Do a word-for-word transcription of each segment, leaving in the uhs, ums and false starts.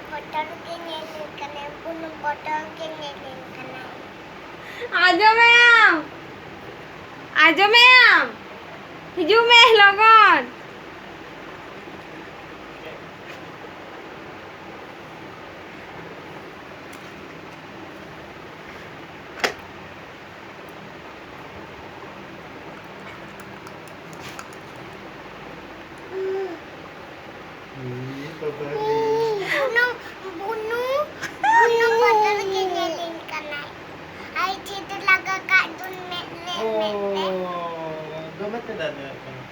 ᱵᱚᱛᱚᱨ ᱜᱮ ᱧᱮᱞ ᱠᱟᱱᱟᱭ, ᱵᱩᱱᱩ ᱵᱚᱛᱚᱨ ᱜᱮ ᱧᱮᱞ ᱠᱟᱱᱟᱭ᱾ ᱟᱸᱡᱚᱢᱮᱭᱟᱢ? ᱟᱸᱡᱚᱢᱮᱭᱟᱢ? ᱦᱤᱡᱩᱜ ᱢᱮ ᱞᱚᱜᱚᱱ᱾ ᱵᱩᱱᱩ, ᱵᱩᱱᱩ, ᱵᱩᱱᱩ ᱵᱚᱛᱚᱨ ᱜᱮ ᱧᱮᱞᱤᱧ ᱠᱟᱱᱟᱭ᱾ ᱟᱭ ᱪᱷᱤᱛ ᱞᱟᱜᱟ ᱠᱟᱜ ᱫᱩᱱ ᱢᱮᱫ ᱨᱮ, ᱢᱮᱫ ᱨᱮ᱾ ᱚ, ᱫᱚᱢᱮ ᱪᱮᱦᱨᱟ ᱧᱮᱞᱚᱜ ᱠᱟᱱᱟ᱾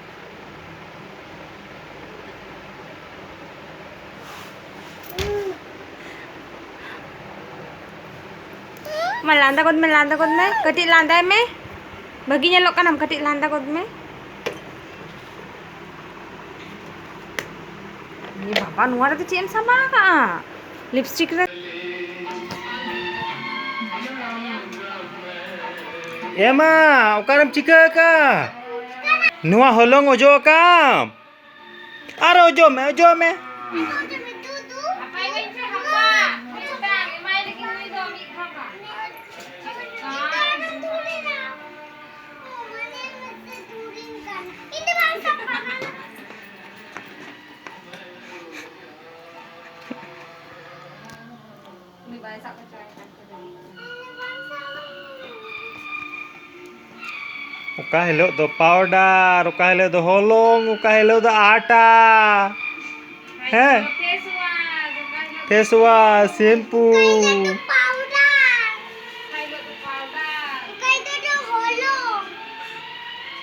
ᱢᱟ ᱞᱟᱸᱫᱟ ᱜᱚᱫ ᱢᱮ, ᱞᱟᱸᱫᱟ ᱜᱚᱫ ᱢᱮ, ᱠᱟᱹᱴᱤᱡ ᱞᱟᱸᱫᱟᱭ ᱢᱮ, ᱵᱷᱟᱹᱜᱤ ᱧᱮᱞᱚᱜ ᱠᱟᱱᱟᱢ, ᱠᱟᱹᱴᱤᱡ ᱞᱟᱸᱫᱟ ᱜᱚᱫ ᱢᱮ᱾ ᱮ ᱵᱟᱵᱟ, ᱱᱚᱣᱟ ᱨᱮᱫᱚ ᱪᱮᱫ ᱮᱢ ᱥᱟᱢᱵᱟᱣ ᱟᱠᱟᱜᱼᱟ? ᱞᱤᱯᱥᱴᱤᱠ ᱨᱮ᱾ ᱮ ᱢᱟ, ᱚᱠᱟᱨᱮᱢ ᱪᱤᱠᱟᱹ ᱟᱠᱟᱜᱼᱟ? ᱱᱚᱣᱟ ᱦᱚᱞᱚᱝ ᱚᱡᱚᱜ ᱟᱠᱟᱢ? ᱟᱨ ᱚᱡᱚᱜ ᱢᱮ, ᱚᱡᱚᱜ ᱢᱮ᱾ ᱩᱱᱤ ᱵᱟᱭ ᱥᱟᱵ ᱦᱚᱪᱚᱣᱟᱭ ᱠᱟᱱ ᱛᱟᱦᱮᱸ᱾ ᱚᱠᱟ ᱦᱤᱞᱳᱜ ᱫᱚ ᱯᱟᱣᱰᱟᱨ, ᱚᱠᱟ ᱦᱤᱞᱳᱜ ᱫᱚ ᱦᱚᱞᱚᱝ, ᱚᱠᱟ ᱦᱤᱞᱳᱜ ᱫᱚ ᱟᱴᱟ᱾ ᱦᱮᱸ? ᱯᱷᱮᱥ ᱣᱟᱥ, ᱚᱠᱟ ᱦᱤᱞᱳᱜ ᱫᱚ ᱯᱷᱮᱥ ᱣᱟᱥ, ᱥᱮᱢᱯᱩ᱾ ᱚᱠᱟ ᱦᱤᱞᱳᱜ ᱫᱚ ᱯᱟᱣᱰᱟᱨ᱾ ᱚᱠᱟ ᱦᱤᱞᱳᱜ ᱫᱚ ᱯᱟᱣᱰᱟᱨ᱾ ᱚᱠᱟ ᱦᱤᱞᱳᱜ ᱫᱚ ᱦᱚᱞᱚᱝ᱾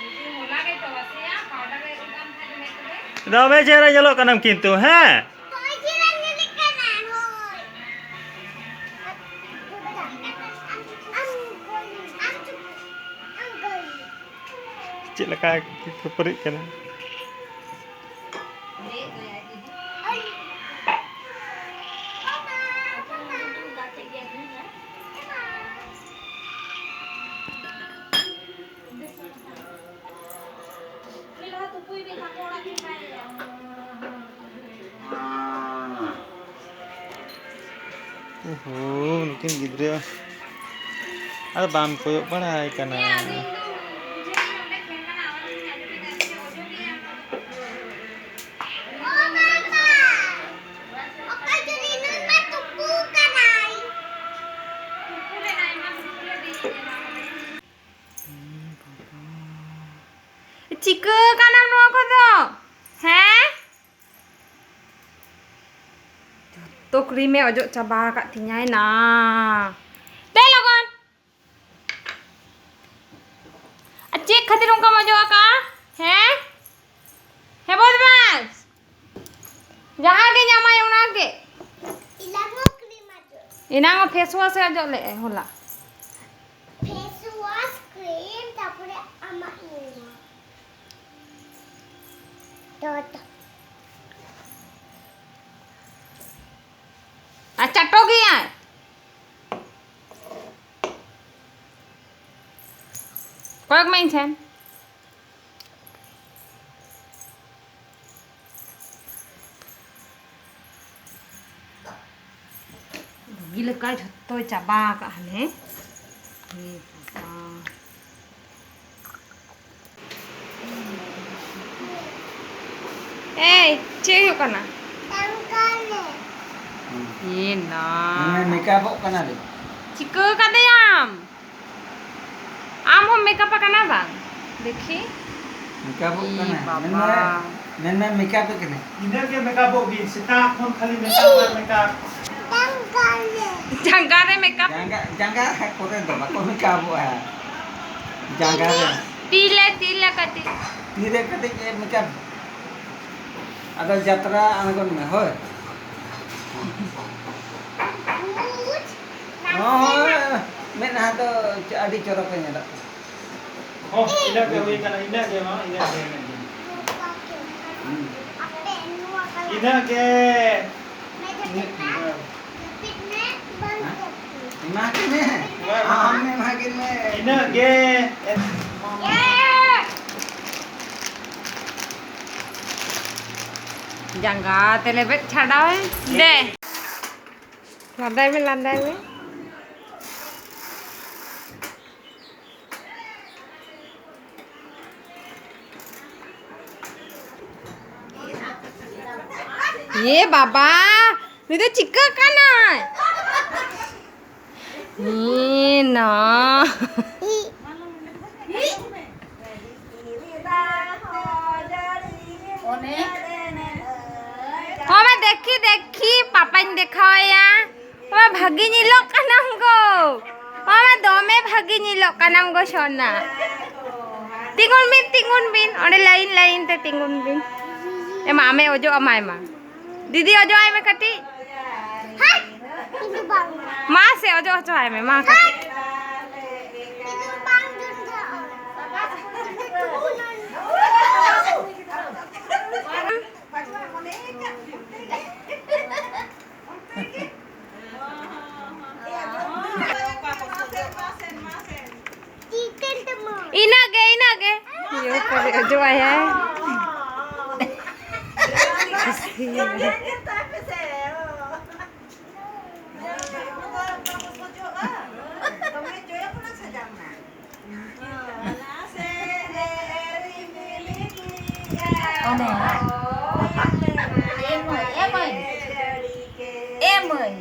ᱡᱩᱫᱤ ᱦᱚᱞᱟ ᱜᱮ ᱛᱚ ᱵᱟᱥᱮᱭᱟ, ᱯᱟᱣᱰᱟᱨ ᱮ ᱩᱰᱩᱠ ᱟᱢ ᱠᱷᱟᱡ ᱫᱚ ᱢᱮᱫ ᱨᱮ᱾ ᱫᱚᱢᱮ ᱪᱮᱦᱨᱟ ᱧᱮᱞᱚᱜ ᱠᱟᱱᱟᱢ ᱠᱤᱱᱛᱩ, ᱦᱮᱸ? ᱪᱮᱫ ᱞᱮᱠᱟ ᱠᱷᱟᱹᱯᱟᱹᱨᱤᱜ ᱠᱟᱱᱟ᱾ ᱳᱦᱳ, ᱱᱩᱠᱤᱱ ᱜᱤᱫᱽᱨᱟᱹ ᱟᱫᱚ ᱵᱟᱢ ᱠᱚᱭᱚᱜ ᱵᱟᱲᱟᱭ ᱠᱟᱱᱟ᱾ ᱪᱤᱠᱟᱹ ᱠᱟᱱᱟᱢ ᱱᱚᱣᱟ ᱠᱚᱫᱚ? ᱦᱮᱸ? ᱡᱚᱛᱚ ᱠᱨᱤᱢᱮ ᱚᱡᱚᱜ ᱪᱟᱵᱟ ᱟᱠᱟᱫ ᱛᱤᱧᱟᱭ ᱱᱟ᱾ ᱫᱮ ᱞᱚᱜᱚᱱ᱾ ᱟᱨ ᱪᱮᱫ ᱠᱷᱟᱹᱛᱤᱨ ᱚᱱᱠᱟᱢ ᱚᱡᱚᱜ ᱟᱠᱟᱫᱼᱟ? ᱦᱮᱸ? ᱦᱮᱸ ᱵᱚᱫᱢᱟᱥ᱾ ᱡᱟᱦᱟᱸ ᱜᱮ ᱧᱟᱢᱟᱭ ᱚᱱᱟ ᱜᱮ᱾ ᱮᱱᱟᱝ ᱦᱚᱸ ᱠᱨᱤᱢ ᱚᱡᱚᱜ᱾ ᱮᱱᱟᱝ ᱦᱚᱸ ᱯᱷᱮᱥ ᱣᱟᱥ ᱮ ᱚᱡᱚᱜ ᱞᱮᱫᱼᱟᱭ ᱦᱚᱞᱟ᱾ ᱯᱷᱮᱥ ᱣᱟᱥ, ᱠᱨᱤᱢ, ᱛᱟᱨᱯᱚᱨᱮ ᱟᱢᱟᱜ ᱧᱩᱭᱟ᱾ ᱫᱚ, ᱫᱚ᱾ ᱟᱨ ᱪᱟᱴᱚ ᱜᱮᱭᱟᱭ᱾ ᱠᱚᱭᱚᱜ ᱢᱮ ᱤᱧ ᱴᱷᱮᱱ᱾ ᱵᱩᱜᱤ ᱞᱮᱠᱟ ᱡᱷᱚᱛᱚᱭ ᱪᱟᱵᱟ ᱟᱠᱟᱫ ᱦᱟᱱᱮ᱾ ᱮ ᱵᱟᱵᱟ᱾ ᱮᱭ, ᱪᱮᱫ ᱦᱩᱭᱩᱜ ᱠᱟᱱᱟ? ᱮ ᱱᱟ᱾ ᱢᱮᱠᱟᱯᱚᱜ ᱠᱟᱱᱟ ᱞᱮ᱾ ᱪᱤᱠᱟᱹ ᱠᱟᱫᱮᱭᱟᱢ? ᱟᱢ ᱦᱚᱸᱢ ᱢᱮᱠᱟᱯ ᱟᱠᱟᱱᱟ ᱵᱟᱝ? ᱫᱮᱠᱷᱤ᱾ ᱢᱮᱠᱟᱯᱚᱜ ᱮ ᱠᱟᱱᱟ᱾ ᱵᱟᱵᱟ᱾ ᱢᱮᱱᱢᱮ, ᱢᱮᱱᱢᱮ ᱢᱮᱠᱟᱯ ᱠᱟᱱᱟ᱾ ᱤᱱᱟᱹᱜ ᱜᱮ ᱢᱮᱠᱟᱯᱚᱜ ᱵᱤᱱ, ᱥᱮᱛᱟᱜ ᱠᱷᱚᱱ ᱠᱷᱟᱹᱞᱤ ᱢᱮᱠᱟᱯ ᱟᱨ ᱢᱮᱠᱟᱯ᱾ ᱡᱟᱸᱜᱟ ᱨᱮ ᱢᱮᱠᱟᱯ᱾ ᱡᱟᱸᱜᱟ, ᱡᱟᱸᱜᱟ ᱠᱚᱨᱮ ᱫᱚ ᱵᱟᱠᱚ ᱢᱮᱠᱟᱯᱚᱜᱼᱟ᱾ ᱡᱟᱸᱜᱟ ᱨᱮ᱾ ᱛᱤ ᱞᱮ, ᱛᱤ ᱞᱮ ᱠᱟᱹᱴᱤᱡ᱾ ᱛᱤ ᱨᱮ ᱠᱟᱹᱴᱤᱡ ᱢᱮᱠᱟᱯ᱾ ᱟᱫᱚ ᱡᱟᱛᱨᱟ ᱟᱬᱜᱚᱱ ᱢᱮ, ᱦᱳᱭ᱾ ᱦᱳᱭ, ᱢᱮᱫᱦᱟ ᱫᱚ ᱟᱹᱰᱤ ᱪᱚᱨᱚᱠ ᱮ ᱧᱮᱞᱚᱜ ᱠᱟᱱᱟ᱾ ᱦᱚᱸ, ᱤᱱᱟᱹᱜ ᱜᱮ ᱦᱩᱭ ᱠᱟᱱᱟ, ᱤᱱᱟᱹᱜ ᱜᱮ ᱢᱟ, ᱤᱱᱟᱹᱜ ᱜᱮ, ᱤᱱᱟᱹᱜ ᱜᱮ᱾ ᱦᱩᱸ᱾ ᱤᱱᱟᱹᱜ ᱜᱮ᱾ ᱮᱢᱟ ᱠᱤᱱ ᱢᱮ᱾ ᱟᱢ ᱮᱢᱟ ᱠᱤᱱ ᱢᱮ᱾ ᱤᱱᱟᱹᱜ ᱜᱮ᱾ ᱡᱟᱸᱜᱟ ᱛᱮ ᱞᱮᱵᱮᱫ ᱪᱷᱟᱰᱟᱣ ᱮᱱ᱾ ᱫᱮ᱾ ᱞᱟᱸᱫᱟᱭ ᱢᱮ, ᱞᱟᱸᱫᱟᱭ ᱢᱮ᱾ ᱮ ᱵᱟᱵᱟ, ᱱᱩᱭ ᱫᱚ ᱪᱤᱠᱟᱹᱜ ᱠᱟᱱᱟᱭ? ᱮ ᱱᱟ᱾ ᱚᱱᱮ᱾ ᱦᱚᱸ ᱢᱟ ᱫᱮᱠᱷᱤ, ᱫᱮᱠᱷᱤ, ᱯᱟᱯᱟᱧ ᱫᱮᱠᱷᱟᱣᱟᱭᱟ᱾ ᱢᱟ ᱵᱷᱟᱜᱮ ᱧᱮᱞᱚᱜ ᱠᱟᱱᱟᱢ ᱜᱳ᱾ ᱢᱟ ᱫᱚᱢᱮ ᱵᱷᱟᱜᱮ ᱧᱮᱞᱚᱜ ᱠᱟᱱᱟᱢ ᱜᱳ ᱥᱳᱱᱟ᱾ ᱛᱤᱸᱜᱩᱱ ᱵᱤᱱ, ᱛᱤᱸᱜᱩᱱ ᱵᱤᱱ, ᱚᱸᱰᱮ ᱞᱟᱭᱤᱱ ᱞᱟᱭᱤᱱ ᱛᱮ ᱛᱤᱸᱜᱩᱱ ᱵᱤᱱ᱾ ᱮᱢᱟ, ᱟᱢᱮ ᱚᱡᱚᱜ ᱟᱢᱟᱭ ᱢᱟ᱾ ᱫᱤᱫᱤ ᱚᱡᱚᱜ ᱟᱭ ᱢᱮ ᱠᱟᱹᱴᱤᱡ᱾ ᱦᱟᱴ! ᱤᱧ ᱫᱚ ᱵᱟᱝ᱾ ᱢᱟ ᱥᱮ ᱚᱡᱚᱜ ᱦᱚᱪᱚ ᱟᱭ ᱢᱮ, ᱢᱟ ᱠᱟᱹᱴᱤᱡ᱾ ᱦᱟᱴ! ᱤᱧ ᱫᱚ ᱵᱟᱝ ᱡᱩᱛ ᱠᱟᱜᱼᱟ᱾ ᱤᱱᱟᱹᱜ ᱜᱮ, ᱤᱱᱟᱹᱜ ᱜᱮ᱾ ᱤᱭᱟᱹ ᱠᱚᱨᱮ ᱚᱡᱚᱜ ᱟᱭᱟᱭ᱾ ᱚᱱᱮ᱾ ᱮ ᱢᱟᱹᱭ, ᱮ ᱢᱟᱹᱭ᱾ ᱮ ᱢᱟᱹᱭ᱾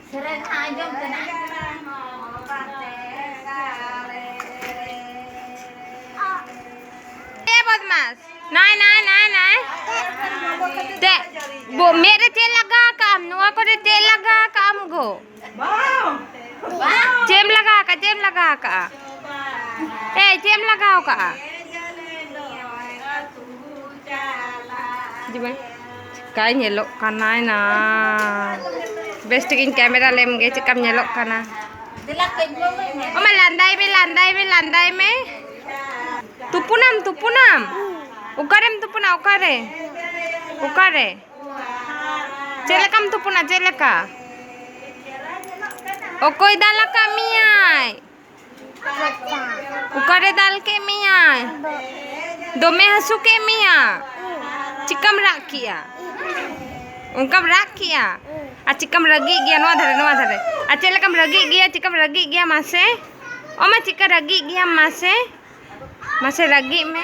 ᱥᱮᱨᱮᱧ ᱦᱟᱸᱜ ᱟᱸᱡᱚᱢ ᱛᱮᱱᱟᱜ᱾ ᱮ ᱵᱚᱫᱢᱟᱥ, ᱱᱟᱭ, ᱱᱟᱭ, ᱱᱟᱭ, ᱱᱟᱭ᱾ ᱛᱮ, ᱵᱚ-, ᱢᱮᱫ ᱨᱮ ᱪᱮᱫ ᱞᱟᱜᱟ ᱟᱠᱟᱜ ᱟᱢ? ᱱᱚᱣᱟ ᱠᱚᱨᱮ ᱪᱮᱫ ᱞᱟᱜᱟ ᱟᱠᱟᱜ ᱟᱢ ᱜᱳ? ᱪᱮᱫ ᱮᱢ ᱞᱟᱜᱟ ᱟᱠᱟᱜᱼᱟ? ᱪᱮᱫ ᱮᱢ ᱞᱟᱜᱟ ᱟᱠᱟᱜᱼᱟ? ᱮᱭ, ᱪᱮᱫ ᱮᱢ ᱞᱟᱜᱟᱣ ᱠᱟᱜᱼᱟ? ᱦᱤᱡᱩᱜ ᱢᱮ᱾ ᱪᱤᱠᱟᱭ ᱧᱮᱞᱚᱜ ᱠᱟᱱᱟᱭ ᱱᱟ? ᱵᱮᱥ ᱴᱷᱤᱠᱤᱧ ᱠᱮᱢᱮᱨᱟ ᱞᱮᱢ ᱜᱮ, ᱪᱮᱫᱠᱟᱢ ᱧᱮᱞᱚᱜ ᱠᱟᱱᱟ? ᱚ ᱢᱟ, ᱞᱟᱸᱫᱟᱭ ᱢᱮ, ᱞᱟᱸᱫᱟᱭ ᱢᱮ, ᱞᱟᱸᱫᱟᱭ ᱢᱮ᱾ ᱛᱩᱯᱩᱱᱟᱢ, ᱛᱩᱯᱩᱱᱟᱢ? ᱚᱠᱟᱨᱮᱢ ᱛᱩᱯᱩᱱᱟ? ᱚᱠᱟᱨᱮ? ᱚᱠᱟᱨᱮ? ᱪᱮᱫ ᱞᱮᱠᱟᱢ ᱛᱩᱯᱩᱱᱟ? ᱪᱮᱫ ᱞᱮᱠᱟ? ᱚᱠᱚᱭ ᱫᱟᱞ ᱟᱠᱟᱫ ᱢᱮᱭᱟᱭ? ᱚᱠᱟᱨᱮ ᱫᱟᱞ ᱠᱮᱫ ᱢᱮᱭᱟᱭ? ᱫᱚᱢᱮ ᱦᱟᱹᱥᱩ ᱠᱮᱫ ᱢᱮᱭᱟ? ᱪᱤᱠᱟᱢ ᱨᱟᱜ ᱠᱮᱜᱼᱟ? ᱚᱱᱠᱟᱢ ᱨᱟᱜ ᱠᱮᱜᱼᱟ? ᱟᱨ ᱪᱮᱫᱠᱟᱢ ᱨᱟᱹᱜᱤᱜ ᱜᱮᱭᱟ? ᱱᱚᱣᱟ ᱫᱷᱟᱨᱮ, ᱱᱚᱣᱟ ᱫᱷᱟᱨᱮ᱾ ᱟᱨ ᱪᱮᱫ ᱞᱮᱠᱟᱢ ᱨᱟᱹᱜᱤᱜ ᱜᱮᱭᱟ? ᱪᱮᱫᱠᱟᱢ ᱨᱟᱹᱜᱤᱜ ᱜᱮᱭᱟ ᱢᱟᱥᱮ? ᱚ ᱢᱟ, ᱪᱮᱫᱠᱟ ᱨᱟᱹᱜᱤᱜ ᱜᱮᱭᱟᱢ ᱢᱟᱥᱮ? ᱢᱟᱥᱮ ᱨᱟᱹᱜᱤᱜ ᱢᱮ᱾